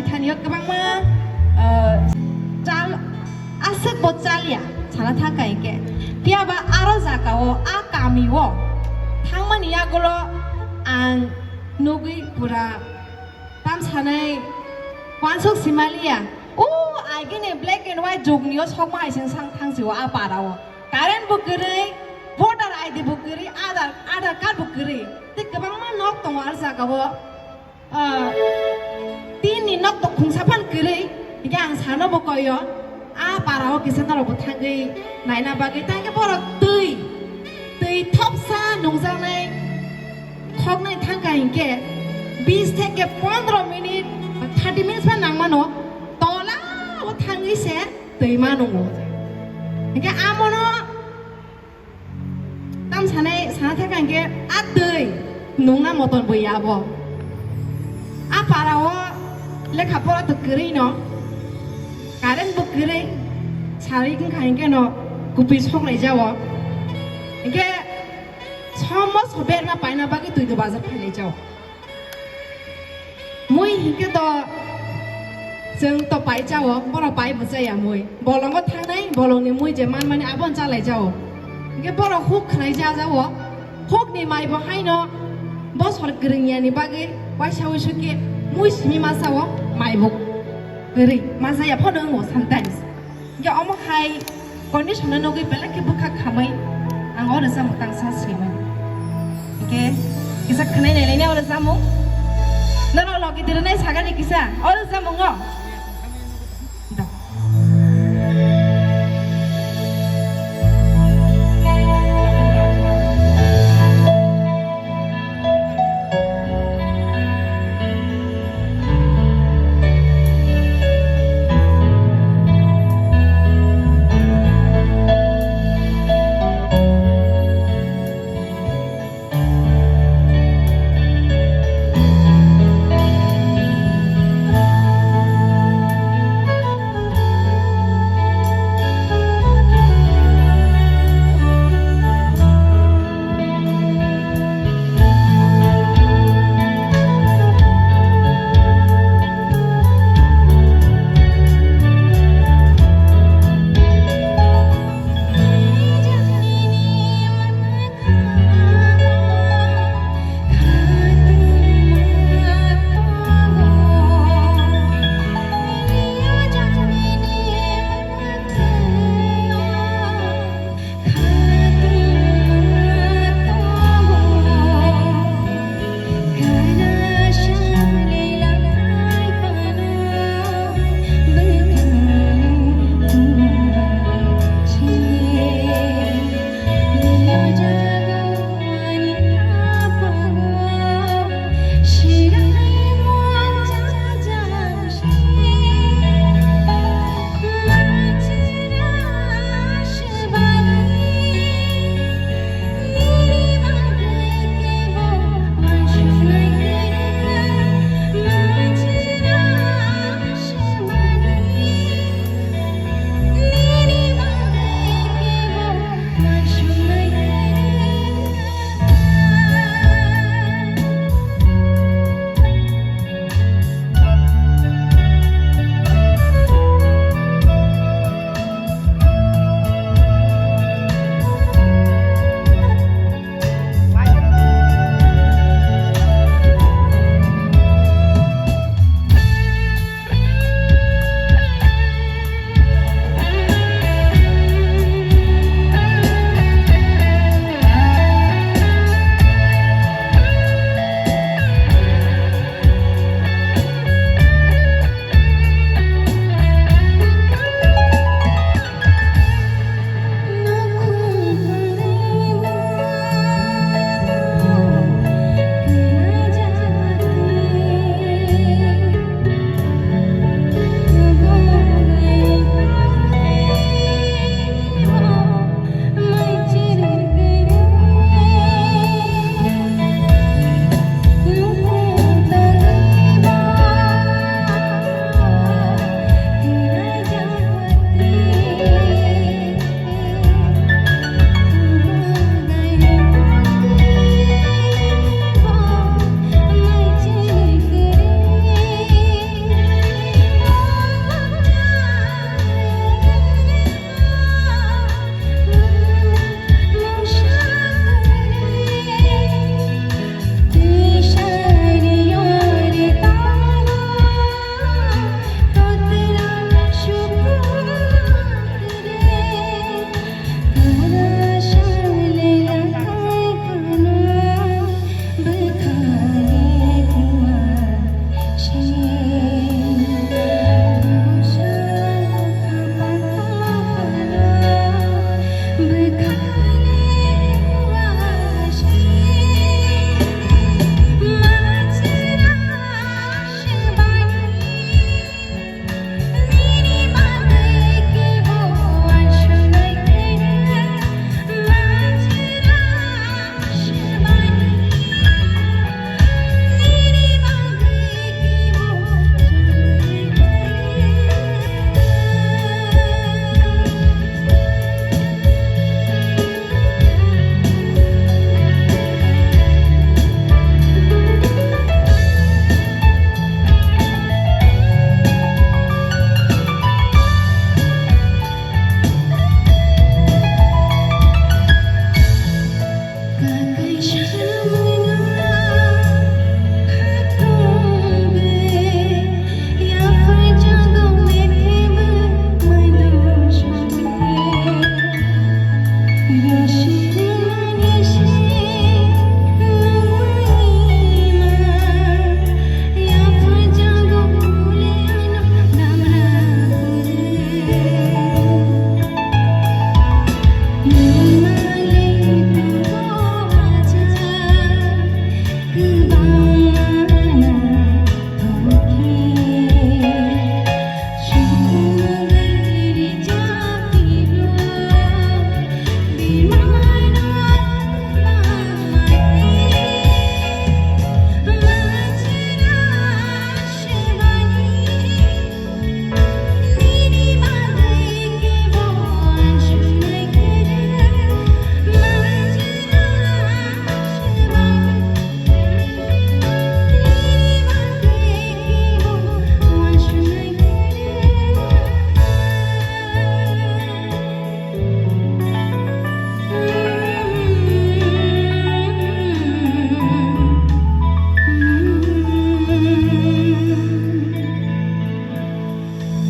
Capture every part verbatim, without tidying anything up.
Thani o kwbangma, ah, chal, aswk bo chal ya, sana thang ka hinkhe. Phiya ba aro jaga o, a kami o thangmani yagulo ang nugwi pura tam sanai wansuk simaliya. O, aigene black and white jugni o sokma aising sang thangsi o a para o. Current bo kwrwi, voter I D bo kwrwi, Aadhaar, Aadhaar card bo kwrwi. Tei kwbangma nok tongo a jaga o. Ah, tin ni nok to khungsa phan kwrwi, hingke ang sano bo koyo, a para o kisa norok bo thangwi naina bagwi, tangke borok twi, twi thopsa nungjaknai khoknai thangka hinkhe bis theke pondro minute, thirty minutes phan nangmano, tola o thangwi se twi ma nungo. Hinkhe amono Tam sanai sana thaka hinkhe a twi nungna moton bo ya bo. A para o lekha pora to kwrwi no, current bo kwrwi, sari wngkha hinkhe no kupi sok lai jao. Hinkhe somo sober ma paina bagwi twi do bazar phai lai jao. Mui hinkhe to chwng to pai chao, borok pai bo chaya mui. Bolongo thangnai, bolongni mui je manmani abono chalai jao. Hinkhe borok huk khnai ja jao. Hukni mai bo haino bosor kwrwngya ni bagwi waisa uisu khe mui simi ma chao, mai bo kwrwi ma chaya phano wngo sometimes. Hinkhe omo hai condition no nugwi belai khe bwkha khamwi ang o rwchapmung tangsa srimani. Hinkhe kisa khwnai nai lainai o rwchapmung. Norok logi dirnai sagani kisa o rwchapmung o. Da.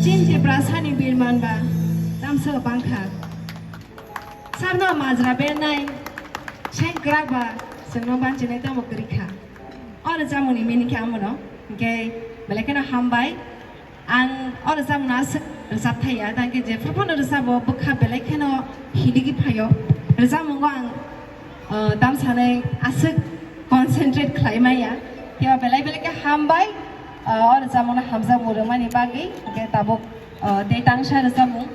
Chin Tiprasani birman ba tamsa bangkha. Sabno majra bernai, seng kwrak ba chwngno banchinai tamo kwrwi kha. O rwchapmungni meaning khe amono, hinkhe belai kheno hambai. Ang o rwchapmungno aswk rwchap thaiya, tangkhe jephru phano rwchabo bwkha belai kheno hidigi phaio. Rwchapmungo ang, uh, tamsanai aswk concentrate khlai maya. Phiya belai belai khe hambai, uh, o rwchapmungno hamjakmung rwmani bagwi, hinkhe tabuk, uh, tei tangsa rwchapmung.